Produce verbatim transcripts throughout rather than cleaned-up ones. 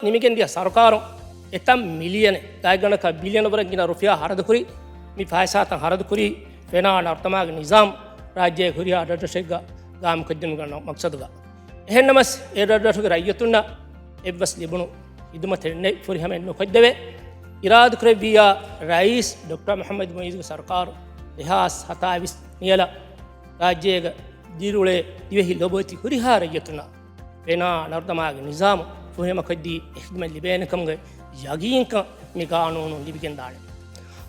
ނިމިގެންދިޔަ ސަރުކާރުން އެތައް މިލިއަނެއް، ގާތްގަނޑަކަށް ބިލިއަނަށް ވުރެ ގިނަ ރުފިޔާ ހަރަދުކުރީ، މި ފައިސާތައް ހަރަދުކުރީ، ފެނާ ނަރުދަމާގެ ނިޒާމް ރާއްޖޭގެ ހުރިހާ ރަށްރަށެއްގަ ގާއިމްކޮށްދިނުމުގެ މަޤްޞަދުގަ. އެހެންނަމަސް، އެ ރަށްރަށުގެ ރައްޔިތުންނަށް އެއްވެސް ލިބުނު ޚިދުމަތެއް ނެތް، ފުރިހަމައެއް ނުކޮށްދެވޭ. އިރާދަކުރެއްވިއްޔާ، ރައީސް ޑޮކްޓަރ މުޙައްމަދު މުޢިއްޒުގެ ސަރުކާރު ދެހާސް ހަތާވީސް ނިޔަލަށް ރާއްޖޭގަ ދިރިއުޅޭ ދިވެހި ލޮބުވެތި ހުރިހާ ރައްޔިތުންނަށް ފެނާ ނަރުދަމާގެ ނިޒާމު ފުރިހަމަކޮށްދީ، އެ ޚިދުމަތް ލިބޭނެކަމުގެ ޔަގީންކަން މި ގާނޫނުން ލިބިގެންދާނެ.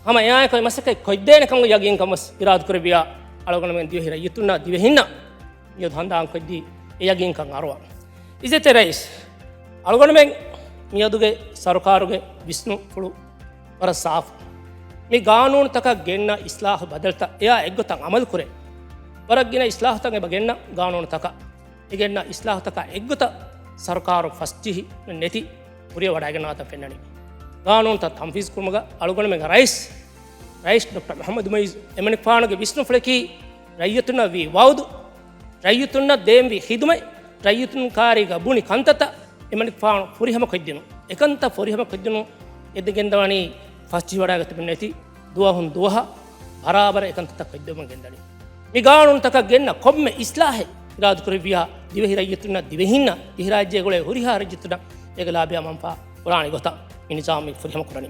ހަމަ އެއާއެކު އެ މަސައްކަތް ކޮށްދޭނެކަމުގެ ޔަގީންކަން ވެސް އިރާދަކުރެއްވިއްޔާ، އަޅުގަނޑުމެން ދިވެހި ރައްޔިތުންނަށް، ދިވެހިންނަށް މިއަދު ހަނދާންކޮށްދީ އެ ޔަގީންކަން އަރުވާ. އިއްޒަތްތެރި ރައީސް، އަޅުގަނޑުމެން މިއަދުގެ ސަރުކާރުގެ ވިސްނުންފުޅު ވަރަށް ސާފު. މި ގާނޫނުތަކަށް ގެންނަ އިސްލާހު ބަދަލުތައް އެއާ އެއްގޮތަށް އަމަލުކުރޭ. ވަރަށް ގިނަ އިސްލާހުތައް އެބަ ގެންނަ ގާނޫނުތަކަށް. އެ ގެންނަ އިސްލާހުތަކާ އެއްގޮތަށް ސަރުކާރު ފަސްޖެހި ނެތި ކުރިއަށް ވަޑައިގަންނަވާތަން ފެންނަނީ. ގާނޫނުތައް ތަންފީޒު ކުރުމުގަ އަޅުގަނޑުމެންގެ ރައީސް، ރައީސް ޑޮކްޓަރ މުޙައްމަދު މުޢިއްޒު އެމަނިކުފާނުގެ ވިސްނުންފުޅަކީ، ރައްޔިތުންނަށް ވީ ވައުދު، ރައްޔިތުންނަށް ދޭންވީ ޚިދުމަތް، ރައްޔިތުން ކާރީގަ ބުނި ކަންތައްތައް އެމަނިކުފާނު ފުރިހަމަ ކޮށްދިނުން. އެކަންތައް ފުރިހަމަ ކޮށްދިނުން އެދިގެންދަވަނީ ފަސްޖެހިވަޑައިގަތުމެއް ނެތި ދުވަހުން ދުވަހަށް ބަރާބަރަށް އެކަންތައްތައް ކޮށްދެމުން ގެންދަނީ. މި ގާނޫނުތަކަށް ގެންނަ ކޮންމެ އިސްލާހެއް އިރާދަކުރެއްވިއްޔާ، ދިވެހި ރައްޔިތުންނަށް، ދިވެހިންނަށް، ދިވެހިރާއްޖޭގަ އުޅޭ ހުރިހާ ރައްޔިތުންނަށް އޭގެ ލާބިޔާ މަންފާ ކުރާނެ ގޮތަށް މި ނިޒާމް ފުރިހަމަ ކުރަނީ.